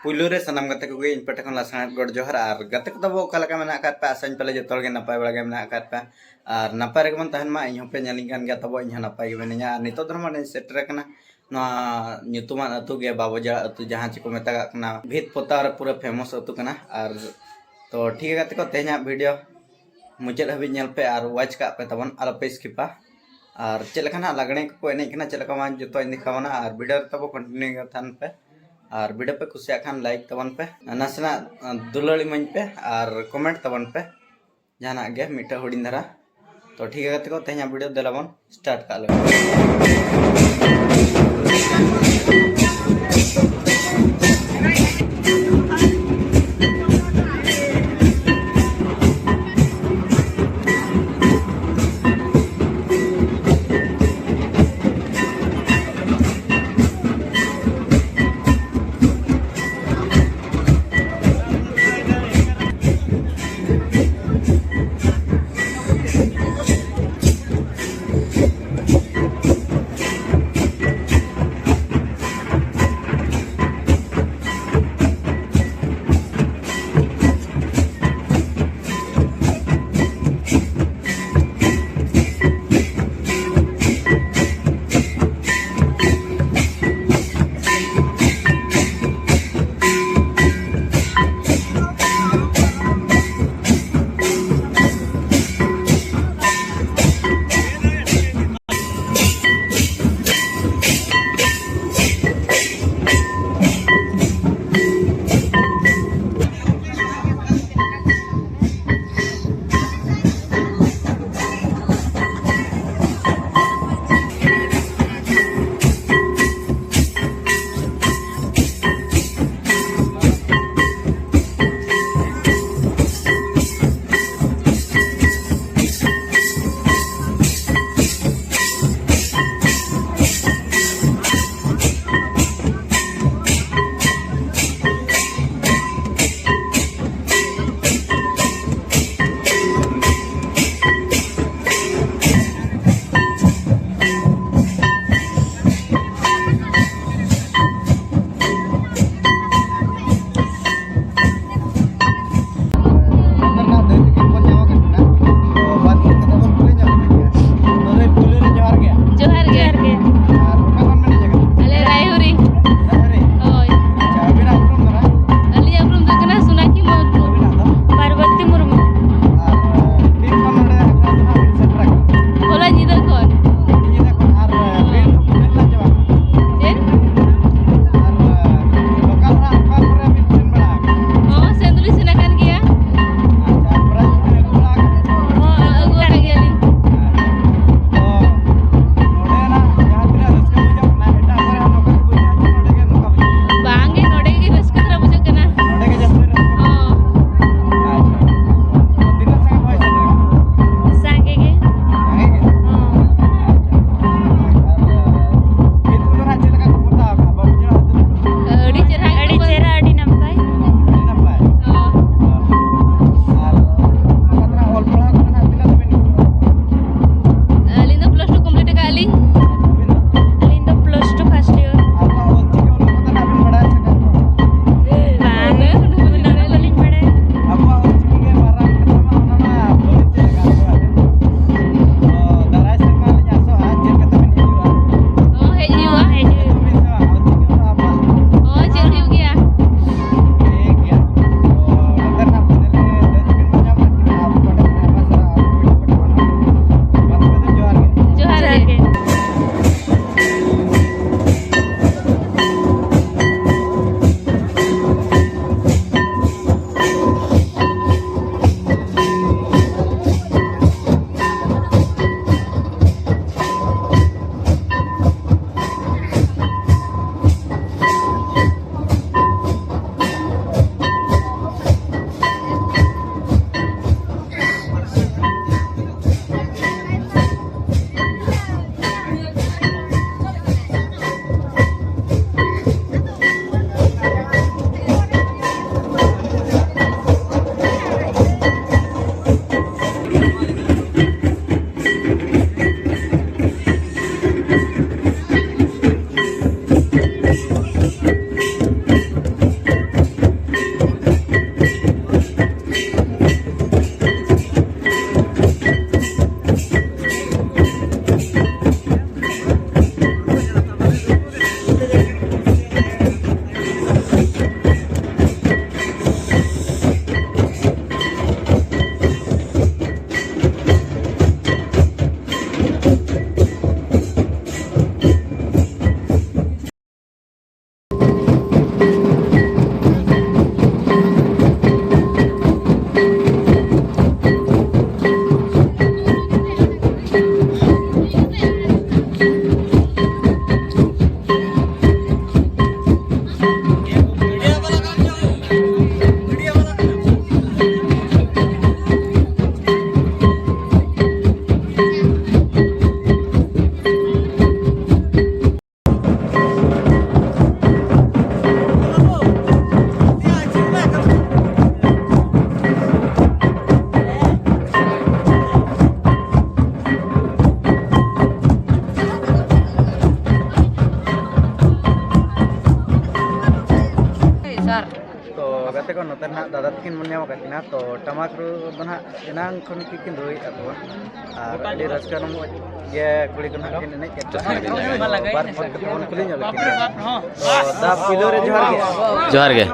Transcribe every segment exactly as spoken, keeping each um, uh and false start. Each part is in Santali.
ᱯᱩᱭᱞᱩ ᱨᱮ ᱥᱟᱱᱟᱢ ᱜᱟᱛᱮ ᱠᱚᱜᱮ ᱤᱧ ᱯᱟᱦᱴᱟ ᱠᱷᱚᱱ ᱞᱟᱥᱟᱲᱦᱮᱫ ᱜᱚᱰ ᱡᱚᱦᱟᱨ᱾ ᱟᱨ ᱜᱟᱛᱮ ᱠᱚ ᱛᱟᱵᱚ ᱚᱠᱟ ᱞᱮᱠᱟ ᱢᱮᱱᱟᱜ ᱟᱠᱟᱫ ᱯᱮ? ᱟᱥᱟᱧ ᱯᱟᱞᱮ ᱡᱚᱛᱚ ᱦᱚᱲ ᱜᱮ ᱱᱟᱯᱟᱭ ᱵᱟᱲᱟ ᱜᱮ ᱢᱮᱱᱟᱜ ᱟᱠᱟᱫ ᱯᱮ᱾ ᱟᱨ ᱱᱟᱯᱟᱭ ᱨᱮᱜᱮ ᱵᱚᱱ ᱛᱟᱦᱮᱱ ᱢᱟ᱾ ᱤᱧ ᱦᱚᱸᱯᱮ ᱧᱮᱞᱤᱧ ᱠᱟᱱ ᱜᱮᱭᱟ ᱛᱟᱵᱚ, ᱤᱧ ᱦᱚᱸ ᱱᱟᱯᱟᱭ ᱜᱮ ᱢᱤᱱᱟᱹᱧᱟ᱾ ᱟᱨ ᱱᱤᱛᱚᱜ ᱫᱚ ᱱᱟᱦᱟᱜ ᱤᱧ ᱥᱮᱴᱮᱨ ᱟᱠᱟᱱᱟ ᱱᱚᱣᱟ ᱧᱩᱛᱩᱢᱟᱱ ᱟᱹᱛᱩ ᱜᱮ, ᱵᱟᱵᱚᱡᱟᱲ ᱟᱹᱛᱩ, ᱡᱟᱦᱟᱸ ᱪᱮ ᱠᱚ ᱢᱮᱛᱟᱜᱟᱜ ᱠᱟᱱᱟ ᱵᱷᱤᱛ ᱯᱚᱛᱟᱣ ᱨᱮ ᱯᱩᱨᱟᱹ ᱯᱷᱮᱢᱟᱥ ᱟᱹᱛᱩ ᱠᱟᱱᱟ᱾ ᱟᱨ ᱛᱚ ᱴᱷᱤᱠ ᱜᱮᱭᱟ ᱜᱟᱛᱮ ᱠᱚ, ᱛᱮᱦᱮᱧᱟᱜ ᱵᱷᱤᱰᱤᱭᱳ ᱢᱩᱪᱟᱹᱫ ᱦᱟᱹᱵᱤᱡ ᱧᱮᱞ ᱯᱮ ᱟᱨ ᱣᱟᱪ ᱠᱟᱜ ᱯᱮ ᱛᱟᱵᱚᱱ, ᱟᱞᱚᱯᱮ ᱥᱠᱤᱯᱟ᱾ ᱟᱨ ᱪᱮᱫ ᱞᱮᱠᱟ ᱱᱟᱦᱟᱜ ᱞᱟᱜᱽᱬᱮ ᱠᱚᱠᱚ ᱮᱱᱮᱡ ᱠᱟᱱᱟ, ᱪᱮᱫ ᱞᱮᱠᱟ ᱵᱟᱝ, ᱡᱚᱛᱚᱧ ᱫᱮᱠᱷᱟᱣ ᱵᱚᱱᱟ᱾ ᱟᱨ ᱵᱷᱤᱰᱤᱭᱳ ᱨᱮ ᱛᱟᱵᱚ ᱠᱚᱱᱴᱤᱱᱤᱭᱩ ᱜᱮ ᱛᱟᱦᱮᱱ ᱯᱮ᱾ ᱟᱨ ᱵᱷᱤᱰᱤᱭᱳ ᱯᱮ ᱠᱩᱥᱤᱭᱟᱜ ᱠᱷᱟᱱ ᱞᱟᱭᱤᱠ ᱛᱟᱵᱚᱱ ᱯᱮ, ᱱᱟᱥᱮᱱᱟᱜ ᱫᱩᱞᱟᱹᱲ ᱤᱢᱟᱹᱧ ᱯᱮ ᱟᱨ ᱠᱚᱢᱮᱱᱴ ᱛᱟᱵᱚᱱ ᱯᱮ ᱡᱟᱦᱟᱱᱟᱜ ᱜᱮ ᱢᱤᱫᱴᱟᱝ ᱦᱩᱰᱤᱧ ᱫᱷᱟᱨᱟ᱾ ᱛᱚ ᱴᱷᱤᱠ ᱜᱮᱭᱟ ᱜᱟᱛᱮ ᱠᱚ, ᱛᱮᱦᱮᱧᱟᱜ ᱵᱷᱤᱰᱤᱭᱳ ᱫᱮᱞᱟ ᱵᱚᱱ ᱥᱴᱟᱨᱴ ᱠᱟᱜ ᱞᱮᱜᱮ᱾ ᱠᱟᱱᱟ᱾ ᱛᱚ ᱴᱟᱢᱟᱠ ᱨᱩ ᱫᱚ ᱱᱟᱦᱟᱜ ᱮᱱᱟᱝ ᱠᱷᱚᱱ ᱜᱮ ᱠᱤᱱ ᱨᱩᱭᱮᱫ ᱛᱟᱵᱚᱱ, ᱟᱨ ᱟᱹᱰᱤ ᱨᱟᱹᱥᱠᱟᱹ ᱨᱚᱢᱚᱡᱽ ᱜᱮ ᱠᱩᱲᱤ ᱠᱚ ᱱᱟᱦᱟᱜ ᱠᱤᱱ ᱮᱱᱮᱡ ᱠᱟᱱᱟ᱾ ᱵᱟᱨ ᱯᱚᱫ ᱠᱟᱛᱮ ᱵᱚᱱ ᱠᱩᱞᱤ ᱧᱚᱜ ᱞᱮᱫ ᱠᱤᱱᱟ᱾ ᱛᱚ ᱫᱟ, ᱯᱩᱭᱞᱩ ᱨᱮ ᱡᱚᱦᱟᱨ ᱜᱮ᱾ ᱡᱚᱦᱟᱨ ᱜᱮ᱾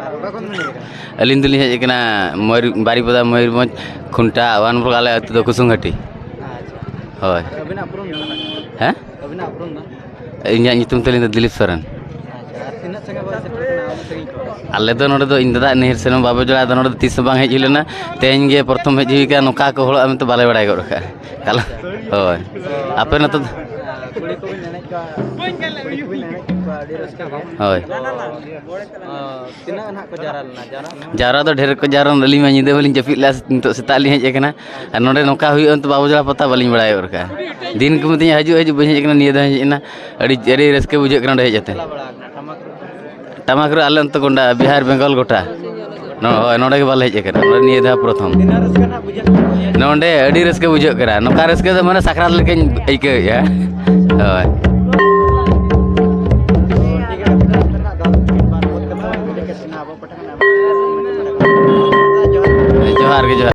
ᱟᱨ ᱚᱠᱟ ᱠᱷᱚᱱ ᱵᱤᱱ ᱦᱮᱡ ᱟᱠᱟᱱᱟ? ᱟᱹᱞᱤᱧ ᱫᱚᱞᱤᱧ ᱦᱮᱡ ᱟᱠᱟᱱᱟ ᱢᱚᱭᱩᱨ-, ᱵᱟᱨᱤᱯᱟᱫᱟ, ᱢᱚᱭᱩᱨᱵᱷᱚᱸᱡᱽ, ᱠᱷᱩᱱᱴᱟ ᱚᱣᱟᱱ ᱵᱞᱚᱠ, ᱟᱞᱮ ᱟᱹᱛᱩ ᱫᱚ ᱠᱩᱥᱩᱝᱜᱷᱟᱴᱤ᱾ ᱟᱪᱪᱷᱟ᱾ ᱦᱳᱭ᱾ ᱟᱨ ᱟᱹᱵᱤᱱᱟᱜ ᱩᱯᱨᱩᱢ ᱫᱚ? ᱦᱮᱸ? ᱟᱹᱵᱤᱱᱟᱜ ᱩᱯᱨᱩᱢ ᱫᱚ? ᱤᱧᱟᱹᱜ ᱧᱩᱛᱩᱢ ᱛᱟᱹᱞᱤᱧ ᱫᱚ ᱫᱤᱞᱤᱯ ᱥᱚᱨᱮᱱ᱾ ᱟᱪᱪᱷᱟ, ᱟᱨ ᱛᱤᱱᱟᱹᱜ ᱥᱟᱸᱜᱮ ᱵᱚᱱ ᱥᱮᱴᱮᱨ ᱠᱟᱱᱟ ᱩᱱᱟᱹᱜ ᱥᱟᱺᱜᱤᱧ ᱠᱷᱚᱱ? ᱟᱞᱮ ᱫᱚ ᱱᱚᱰᱮ ᱫᱚ ᱤᱧ ᱫᱟᱫᱟ ᱱᱟᱹᱭᱦᱟᱹᱨ ᱥᱮᱱ ᱵᱟᱵᱮ ᱡᱚᱲᱟ, ᱟᱫᱚ ᱱᱚᱰᱮ ᱫᱚ ᱛᱤᱥ ᱦᱚᱸ ᱵᱟᱝ ᱦᱮᱡ ᱦᱩᱭ ᱞᱮᱱᱟ᱾ ᱛᱮᱦᱮᱧ ᱜᱮ ᱯᱨᱚᱛᱷᱚᱢ ᱦᱮᱡ ᱦᱩᱭ ᱠᱟᱱᱟ, ᱱᱚᱝᱠᱟ ᱠᱚ ᱦᱚᱲᱚᱜᱼᱟ ᱢᱮᱱᱛᱮ ᱵᱟᱞᱮ ᱵᱟᱲᱟᱭ ᱜᱚᱫ ᱠᱟᱜᱼᱟ᱾ ᱠᱟᱞᱟ-, ᱦᱳᱭ᱾ ᱟᱯᱮ ᱱᱚᱛᱮ ᱫᱚ? ᱠᱩᱲᱤ ᱠᱚᱵᱤᱱ ᱮᱱᱮᱡ ᱠᱚᱣᱟ, ᱠᱩᱲᱤ ᱠᱚᱵᱤᱱ ᱮᱱᱮᱡ ᱠᱚᱣᱟ, ᱟᱹᱰᱤ ᱨᱟᱹᱥᱠᱟᱹ ᱜᱮ᱾ ᱦᱳᱭ᱾ ᱛᱚ, ᱛᱤᱱᱟᱹᱜ ᱱᱟᱦᱟᱜ ᱠᱚ ᱡᱟᱣᱨᱟ ᱞᱮᱱᱟ? ᱡᱟᱣᱨᱟ ᱡᱟᱣᱨᱟ ᱫᱚ ᱰᱷᱮᱨ ᱠᱚ ᱡᱟᱣᱨᱟ ᱞᱮᱱᱟ, ᱟᱹᱞᱤᱧ ᱢᱟ ᱧᱤᱫᱟᱹ ᱵᱟᱹᱞᱤᱧ ᱡᱟᱹᱯᱤᱫ ᱞᱮᱫᱼᱟ, ᱱᱤᱛᱚᱜ ᱥᱮᱛᱟᱜ ᱞᱤᱧ ᱦᱮᱡ ᱟᱠᱟᱱᱟ᱾ ᱟᱨ ᱱᱚᱰᱮ ᱱᱚᱝᱠᱟ ᱦᱩᱭᱩᱜᱼᱟ ᱢᱮᱱᱛᱮ ᱵᱟᱵᱚ ᱡᱚᱲᱟ ᱯᱟᱛᱟ ᱵᱟᱹᱞᱤᱧ ᱵᱟᱲᱟᱭ ᱜᱚᱫ ᱠᱟᱜᱼᱟ᱾ ᱫᱤᱱ ᱠᱚ ᱢᱤᱛᱟᱹᱧᱟ, "ᱦᱤᱡᱩᱜ, ᱦᱤᱡᱩᱜ", ᱵᱟᱹᱧ ᱦᱮᱡ ᱟᱠᱟᱱᱟ, ᱱᱤᱭᱟᱹ ᱫᱷᱟᱣ ᱤᱧ ᱦᱮᱡ ᱮᱱᱟ᱾ ᱟᱹᱰᱤ, ᱟᱹᱰᱤ ᱨᱟᱹᱥᱠᱟᱹ ᱵᱩᱡᱷᱟᱹᱜ ᱠᱟᱱᱟ ᱱᱚᱰᱮ ᱦᱮᱡ ᱠᱟᱛᱮ᱾ ᱴᱟᱢᱟᱠ ᱨᱩ ᱟᱞᱮ ᱚᱱᱛᱮ ᱜᱚᱱᱰᱟ, ᱵᱤᱦᱟᱨ, ᱵᱮᱝᱜᱚᱞ ᱜᱚᱴᱟ᱾ ᱱᱚ-, ᱦᱳᱭ, ᱱᱚᱰᱮ ᱜᱮ ᱵᱟᱞᱮ ᱦᱮᱡ ᱟᱠᱟᱱᱟ, ᱱᱚᱰᱮ ᱱᱤᱭᱟᱹ ᱫᱷᱟᱣ ᱯᱨᱚᱛᱷᱚᱢ᱾ ᱛᱤᱱᱟᱹᱜ ᱨᱟᱹᱥᱠᱟᱹ ᱨᱮᱱᱟᱜ ᱵᱩᱡᱷᱟᱹᱜ ᱠᱟᱱᱟ? ᱱᱚᱰᱮ ᱟᱹᱰᱤ ᱨᱟᱹᱥᱠᱟᱹ ᱵᱩᱡᱷᱟᱹᱜ ᱠᱟᱱᱟ, ᱱᱚᱝᱠᱟ ᱨᱟᱹᱥᱠᱟᱹ ᱫᱚ ᱢᱟᱱᱮ ᱥᱟᱠᱨᱟᱛ ᱞᱮᱠᱟᱧ ᱟᱹᱭᱠᱟᱹᱣᱮᱫᱼᱟ᱾ ᱦᱳᱭ᱾ ᱡᱚᱦᱟᱨ ᱜᱮ, ᱡᱚᱦᱟᱨ᱾